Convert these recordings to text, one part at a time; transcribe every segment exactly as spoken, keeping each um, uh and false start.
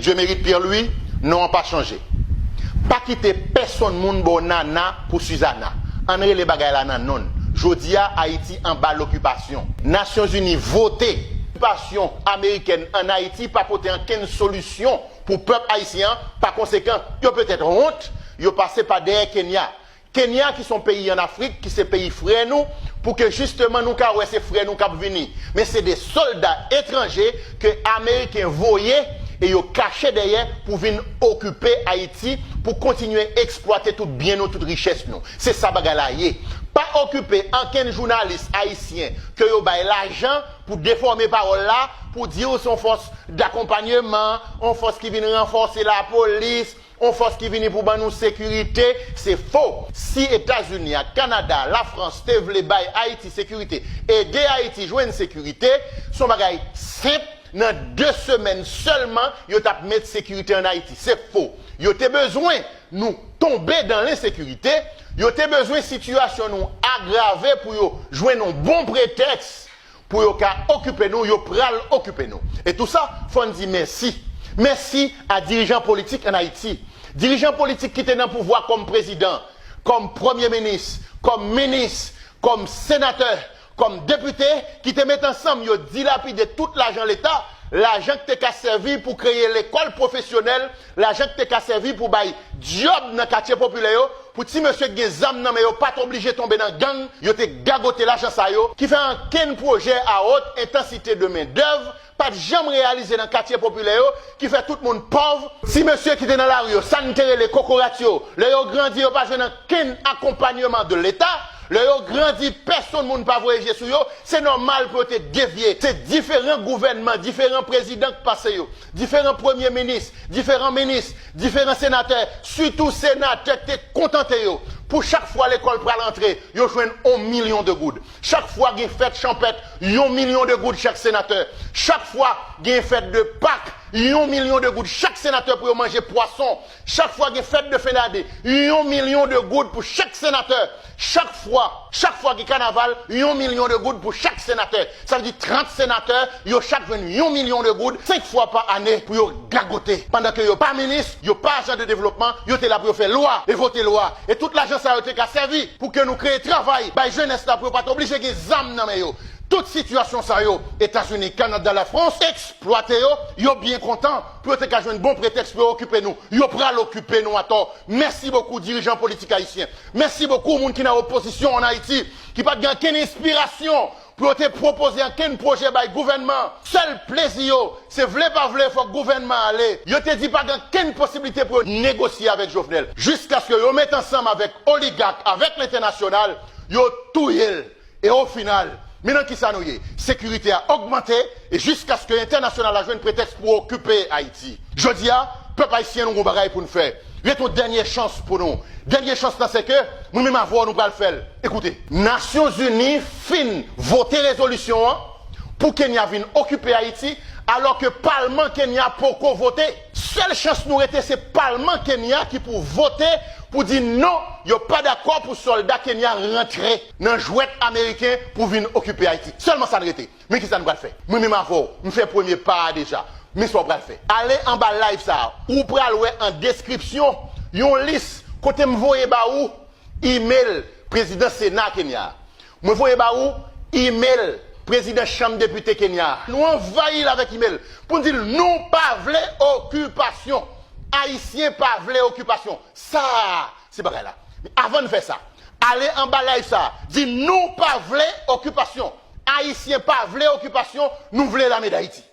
Dieumerit Pierre-Louis, non an pa chanje. Pa kite pèsonn moun ba w nana pou Suzana. Ann rele bagay la nan non l. Jodi a, Ayiti anba lokipasyon. Nasyonzini vote. Okipasyon amerikèn ann Ayiti pa pote ankenn solisyon pou pèp ayisyen an. Pa konsekan, yo petèt wont, yo pase pa dèyè Kenya. Kenya, ki se yon peyi ann Afrik, ki se peyi frè nou, pou ke jisteman nou ka wè se frè nou k ap vini. Men se de sòlda etranje ke Ameriken voye e yo kache dèyè pou vin okipe Ayiti, pou kontinye eksplwate tout byen nou, tout richès nou. Se sa bagay la ye. Pa okipe ankenn jounalis ayisyen ke yo bay lajan pou defòme pawòl la, pou di w se yon fòs dakonpanyeman, yon fòs ki vin ranfòse lapolis, yon fòs ki vini pou ban nou sekirite, se fo. Si Etazini ak Kanada, Lafrans te vle bay Ayiti sekirite, ede Ayiti jwenn sekirite, se yon bagay senp, nan de semèn sèlman, yo t ap met sekirite ann Ayiti. Se fo. Yo te bezwen nou tonbe dan lensekirite, yo te bezwen sitiyasyon nou agrave pou yo jwenn yon bon pretèks pou yo ka okipe nou, yo pral okipe nou. E tou sa, fò n di mèsi. Mèsi a dirijan politik ann Ayiti. Dirijan politik ki te nan pouvwa kòm prezidan, kòm premye minis, kòm minis, kòm senatè, kòm depite, ki te met ansanm yo dilapide tout lajan leta, lajan ki te ka sèvi pou kreye lekòl pwofesyonèl, lajan ki te ka sèvi pou bay djòb nan katye popilè yo, pou ti mesye ki gen zam nan men yo pa t oblije tonbe nan gang, yo te gagote lajan sa yo, ki fè ankenn pwojè à haute intensité de main d'œuvre pa t janm reyalize nan katye popilè yo, ki fè tout moun pòv. Ti mesye ki te nan lari yo, sa n te rele kokorat yo, lè yo grandi, yo pa jwenn ankenn akonpanyeman de Leta. Lè yo grandi, pèsonn moun pa voye je sou yo, se nòmal pou yo te devye. Se diferan gouvènman, diferan prezidan k pase yo, diferan premye minis, diferan minis, diferan senatè, sitou senatè k te kontante yo pou chak fwa lekòl pral antre, yo jwenn yon milyon de goud. Chak fwa gen fèt chanpèt, yon milyon de goud chak senatè. Chak fwa gen fèt de Pak, yon milyon de goud chak senatè pou yo manje pwason. Chak fwa gen fèt de fen dane, yon milyon de goud pou chak senatè. Chak fwa, chak fwa gen kanaval, yon milyon de goud pou chak senatè. Sa vle di trant senatè, yo chak jwenn yon milyon de goud, senk fwa pa ane pou yo gagote. Pandan ke yo pa minis, yo pa ajan de devlopman, yo te la pou yo fè lwa e vote lwa. E tout lajan sa yo te ka sèvi pou ke nou kreye travay, bay jenès la pou yo pa t oblije gen zam nan men yo. Tout sitiyasyon sa yo, Etazini, Kanada, Lafrans, eksplwate yo, yo byen kontan pou yo te ka jwenn bon pretèks pou yo okipe nou. Yo pral okipe nou atò. Mèsi bokou, dirijan politik ayisyen. Mèsi bokou, moun ki nan opozisyon ann Ayiti, ki pa t gen ankenn enspirasyon pou yo te pwopoze ankenn pwojè bay gouvènman. Sèl plezi yo, se vle pa vle, fòk gouvènman ale. Yo te di pa gen ankenn posiblite pou yo negosye avèk Jovenel. Jiskaske yo met ansanm avèk oligak, avèk lentènasyonal, yo touye l. E o final, men nan kisa nou ye? Sekirite a ogmante e jiskaske entènasyonal la jwenn pretèks pou okipe Ayiti. Jodi a, pèp ayisyen, nou gon bagay pou n fè. Ret yon dènye chans pou nou. Dènye chans lan se ke mwen menm avè w nou pral fè l. Ekoute, Nasyonzini fin vote rezolisyon an pou Kenya vin okipe Ayiti, alò ke palman Kenya poko vote. Sèl chans nou rete se palman Kenya ki pou vote pou di non, yo pa dakò pou sòlda Kenya rantre nan jwèt ameriken pou vin okipe Ayiti. Sèlman sa n rete. Men kisa n pral fè? Mwen menm avè w, m fè premye pa a deja. Men sa w pral fè. Ale anba live sa a. Ou pral wè an deskripsyon yon lis kote m voye ba ou email prezidan Sena Kenya a. Mwen voye ba ou email prezidan Chanm Depite Kenya a. Nou anvayi l avèk email pou n di l nou pa vle okipasyon. Ayisyen pa vle okipasyon. Sa a, se bagay la. Men avan n fè sa, ale anba live sa a, di nou pa vle okipasyon. Ayisyen pa vle okipasyon, nou vle lame Dayiti.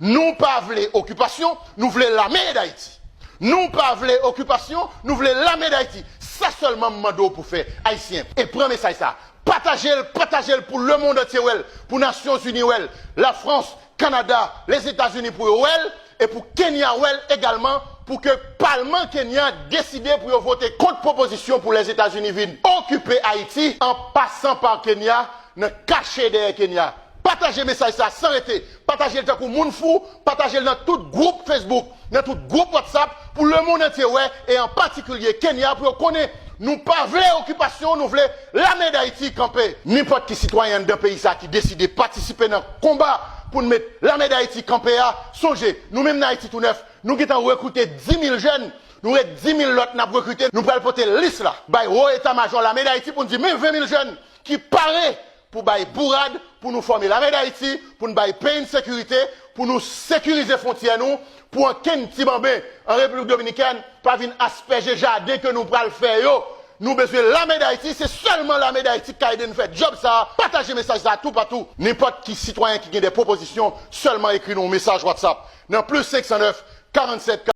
Nou pa vle okipasyon, nou vle lame Dayiti. Nou pa vle okipasyon, nou vle lame Dayiti. Sa sèlman m mande w pou fè, Ayisyen. E pran mesaj sa. Pataje l, pataje l pou lemonn antye wè l, pou Nasyonzini wè l, Lafrans, Kanada, Lezetazini pou yo wè l, e pou Kenya wè l egalman, pou ke palman Kenya deside pou yo vote kont pwopozisyon pou Lezetazini vin okipe Ayiti, an pasan pa Kenya, nan kache dèyè Kenya. Pataje mesaj sa san rete. Pataje l tankou moun fou, pataje l nan tout gwoup Facebook, nan tout gwoup WhatsApp, pou lemonn antye wè, e an patikilye Kenya, pou yo konnen nou pa vle okipasyon, nou vle lame Dayiti kanpe. Nenpòt ki sitwayen anndan peyi sa ki deside patisipe nan konba pou n met lame Dayiti kanpe a, sonje, nou menm nan Ayiti Tounèf, Nou gentan rekrite dis mil jèn, nou gen dis mil lòt n ap rekrite. Nou pral pote lis la bay wo eta majò Lame Dayiti pou n di men ven mil jèn ki pare pou bay bourad, pou nou fòme Lame Dayiti, pou n bay peyi n sekirite, pou nou sekirize fwontyè nou, pou ankenn ti banben an Repiblik Dominikèn pa vin aspèje jaden ke nou pral fè yo. Nou bezwen Lame Dayiti, se sèlman Lame Dayiti ki ka ede n fè djòb sa a. Pataje mesaj sa a toupatou. Nenpòt ki sitwayen ki gen de pwopozisyon, sèlman ekri nou yon mesaj WhatsApp nan plis senk san nèf, karannset,